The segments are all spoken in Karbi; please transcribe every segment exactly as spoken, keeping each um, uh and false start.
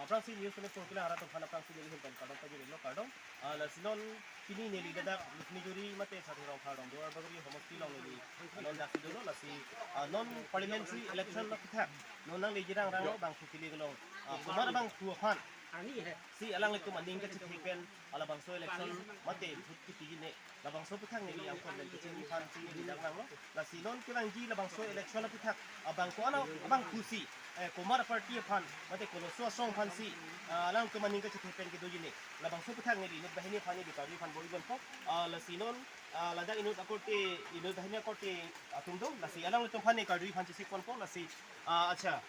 Aphrangsi news channel pon kelang arat aphan aphrangsi neli ahin pen kardom pajirlo, kardom. Ah, lasi non pini neli ladak Lusmijuri mate Sarthe Rongphar Rongduar Bagori homosti along neli non daksi dolo, lasi, ah, non parliamentary election aputhak non nangli jirang rang lo bangphu kili kelong, ah, komat abangphu aphan si alanglitum aning kachethe pen, ah, labangso election mate vote kipiji ne, labangso aputhak neli angkon pen kachini aphan si neli dak nanglo. Lasi non kevangji labangso election aputhak abang ko-an abangphu si, eh, komat party aphan mate koloso asong aphan si, ah, alangtum aning kachethe pen kedoji ne, labangso aputhak neli inut banghini aphan neli karju aphan bor-i ponpo. Ah, lasi non, ah, ladak inut akorte, inut banghini akorte atum do, lasi alanglitum aphan neli karju aphan chesik ponpo, lasi, ah, acha.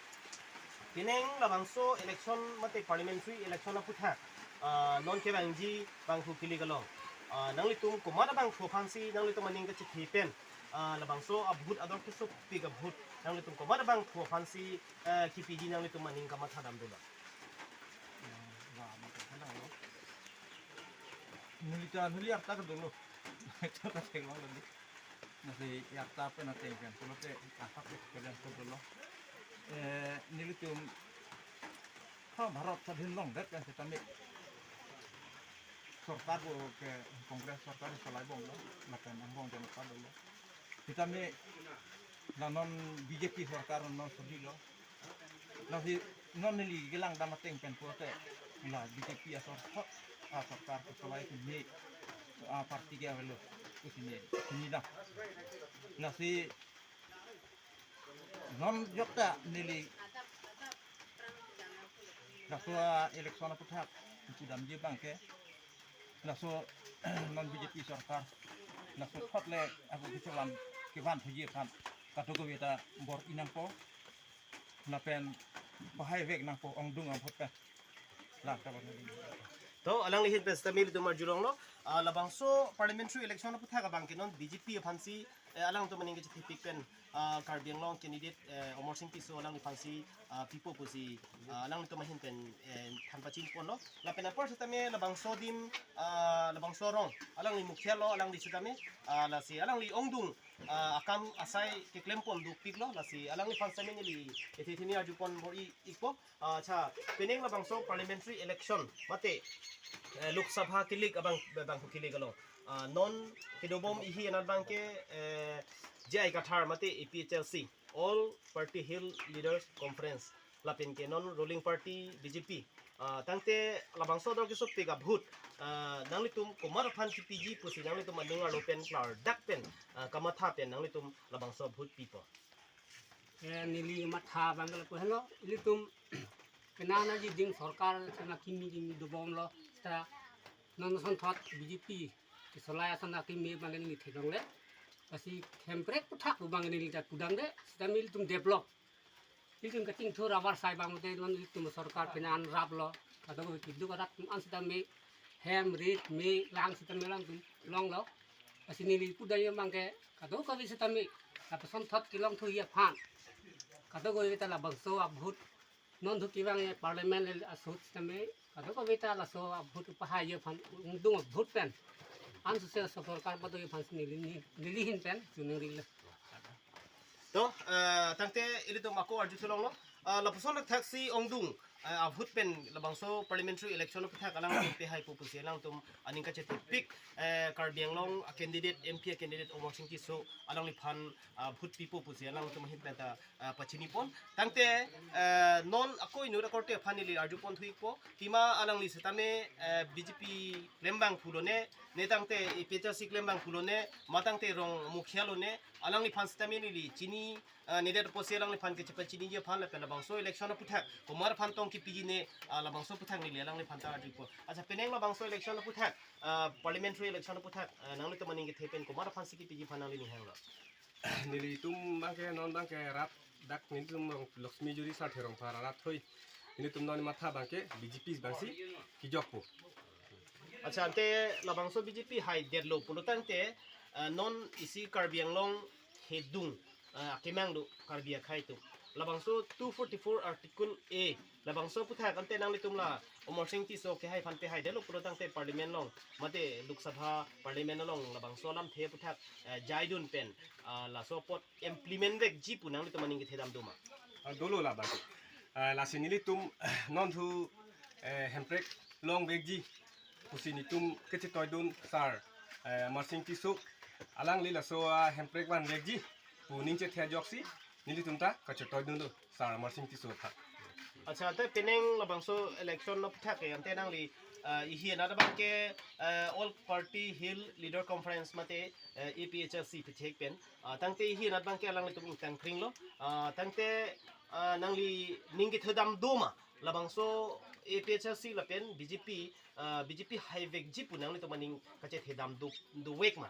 Pining labangso election mate parliamentary election aputhak, ah, non kevangji bangphu kili kelong, ah, nanglitum komat abangphu aphan si nanglitum aning kachethe pen, ah, labangso a-vote ador kesopik a-vote nanglitum komat abangphu aphan si, eh, kipiji nanglitum aning kamatha dam dolo. Neli ta neli arta kedolo. Arta theklong lo. Nasi arta pen ateng pen pulote athak ke kalian kedolo. Eh, nelitum ha Bharat sadhin longdet kan setame sorkar bo ke Congress sorkar cholai bomlo, lapen angbong Janata Dal lo. Setame la non B J P sorkar non sodilo. Lasi non neli kelang dam ateng pen pulote la B J P asor thot, ah, sorkar ke cholai ke ne, ah, party ke avelo, pusi ne, ne da. Lasi non jokta neli laso, ah, election aputhak pudamji abangke laso non B J P sorkar laso thot le ako kechelam kevan thuji aphan kadokave ta bor-i nangpo. Lapen pahai vek nangpo ongdung a-vote pen. La, kabar. To, alangli ahin pen setame ilitum arjulonglo. Ah, labangso parliamentary election aputhak abangke non B J P aphan si, eh, alangtum aning kachethepik pen, ah, Karbi Anglong candidate, eh, Amarsing Tisso alangliphan si, ah, pipo pusi, ah, alangtum ahin pen, eh, than pachini ponlo. Lapen apor setame labangso adim, ah, labangso arong alangli mukhia lo, alangli setame, ah, lasi alangli ongdung, ah, akam asai keklem pon dukpiklo, lasi alangliphan setame neli ethe theni arju pon bor-i ikpo. Ah, acha, pining labangso parliamentary election mate, eh, Lok Sabha kilik abang, bangphu kili kelong. Ah, non kedobom ihi anat abangke, eh, J I Kathar mate A P H L C, All Party Hill Leaders Conference, lapen ke non ruling party B J P. Ah, tangte labangso ador kesopik a-vote, ah, nanglitum komat aphan kipiji pusi nanglitum aning arlo pen klardak pen, ah, kamatha pen nanglitum labangso vote pipo. Eh, neli matha abang lapu henlo, ilitum penang nangji ding sorkar sana kimi kimi dobomlo, seta non asonthot B J P kecholai asana kimi abang neli theklongle. Lasi Hemprek aputhak abang neli ta pudamde, setame ilitum develop. Ilitum kachingthur abar sai abang mate non ilitum sorkar penang raplo. Kadokave keduk arat an setame hem, rit, me, lang setame alangtum longlo. Lasi neli pudam abangke kadokave setame lapuson thot kelong thuji aphan, kadokave ta labangso a-vote non thu kevang parliament le asut setame kadokave ta laso a-vote pahai aphan, ongdung a-vote pen ansose sorkar padoji aphan si neli, neli ahin pen choningri lo. To, eh, tangte ilitum ako arju thelonglo. Eh, lapuson thaksi ongdung, eh, a-vote pen labangso parliamentary election aputhak alangtum pehaipo pusi alangtum aning kachetepik, eh, Karbi Anglong a-candidate, M P a-candidate Amarsing Tisso alangliphan, ah, vote pipo pusi alangtum ahin pen ta, ah, pachini pon. Tangte, eh, non ako inut akorte aphan neli arju pon thu ikpo. Pima alangli setame, eh, B J P klembangphu lone, ne tangte A P H L C klembangphu lone, ma tangte rong mukhia lone, alangliphan setame neli chini, ah, nedet apotsi alangliphan kechepachiniji aphan lapen labangso election aputhak komat aphan tong kipiji ne, ah, labangso aputhak neli alangliphan ta arju ikpo. Acha, pining labangso election aputhak, ah, parliamentary election aputhak, ah, nanglitum aning kethe pen komat aphan si kipiji aphan nangli ninghanglo. Nelitum abangke non abangke rat dak nelitum Rong-, Lusmijuri Sarthe Rongphar arat hoi. Nelitum non matha abangke B J P abang si kejokpo. Acha, ante labangso B J P haidetlo pulo tangte, ah, non isi Karbi Anglong hedung, ah, akemang do Karbi akhei atum. Labangso two forty-four Article A, labangso aputhak ante nanglitum la Amarsing Tisso kehai aphan pehaidetlo pulo tangte parliament along, mate Lok Sabha parliament along labangso alamthe aputhak, eh, jaidun pen, ah, laso apot implement vekji pu nanglitum aning kethe dam doma? Ah, dolo labang. Ah, lasi nelitum non thu eh, hemprek longvekji pusi nelitum kachetoidun sir, eh, Amarsing Tisso, alangli laso, ah, hemprek vanvekji pu ning chethe ajoksi nelitum ta kachetoidunlo sir Amarsing Tisso aphan. Accha, ante penang labangso election aphuthak ke ante nangli, ah, ihi anat abangke, ah, All Party Hill Leader Conference mate, eh, A P H L C pithek pen, ah, tangte ihi anat abangke alanglitum ingtangkringlo, ah, tangte, ah, nangli ning kethe dam do ma labangso A P H L C lapen B J P, ah, B J P haivekji pu nanglitum aning kachethe dam do, dovek ma?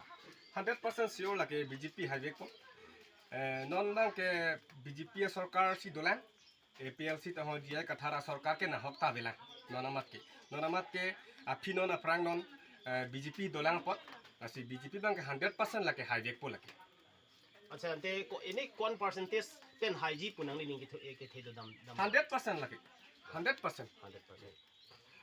Hundred percent sure lake B J P haivekpo. Eh, non abangke B J P asorkar si dolang, A P H L C ta ho G I Kathar asorkar ke nahok ta avelang. Non amat ke, non amat ke aphi non aphrang non, eh, B J P dolang apot, lasi B J P abangke hundred percent lake haivekpo lake. Accha, ante ko, ini ko-an percentage pen haiji pu nangli ning kethe, eh, kethe do dam, dam? Hundred percent lake. Hundred percent. Hundred percent.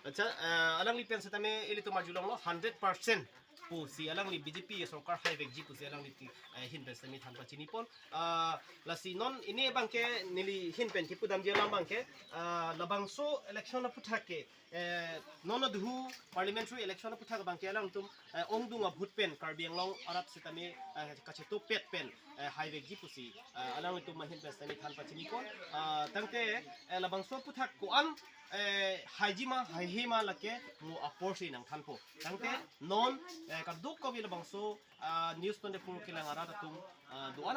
Accha, eh, alangli pen setame ilitum arjulonglo hundred percent pusi alangli B J P asorkar haivekji pusi alangli ti, eh, ahin pen setame than pachinipon. Ah, lasi non ini abangke neli ahin pen kipudamji alam abangke, ah, labangso election aphuthak ke, eh, non aduhu parliamentary election aphuthak abangke alangtum, eh, ongdung a-vote pen Karbi Anglong arat setame, eh, kachetopet pen, eh, haivekji pusi, eh, alanglitum ahin pen setame than pachinipon. Ah, tangte, eh, labangso aphuthak ko-an, eh, haiji ma, haihe ma lake mo apor si nangthanpo. Tangte non, eh, kadokave labangso, ah, News twenty-four kelang arat atum, ah, do-an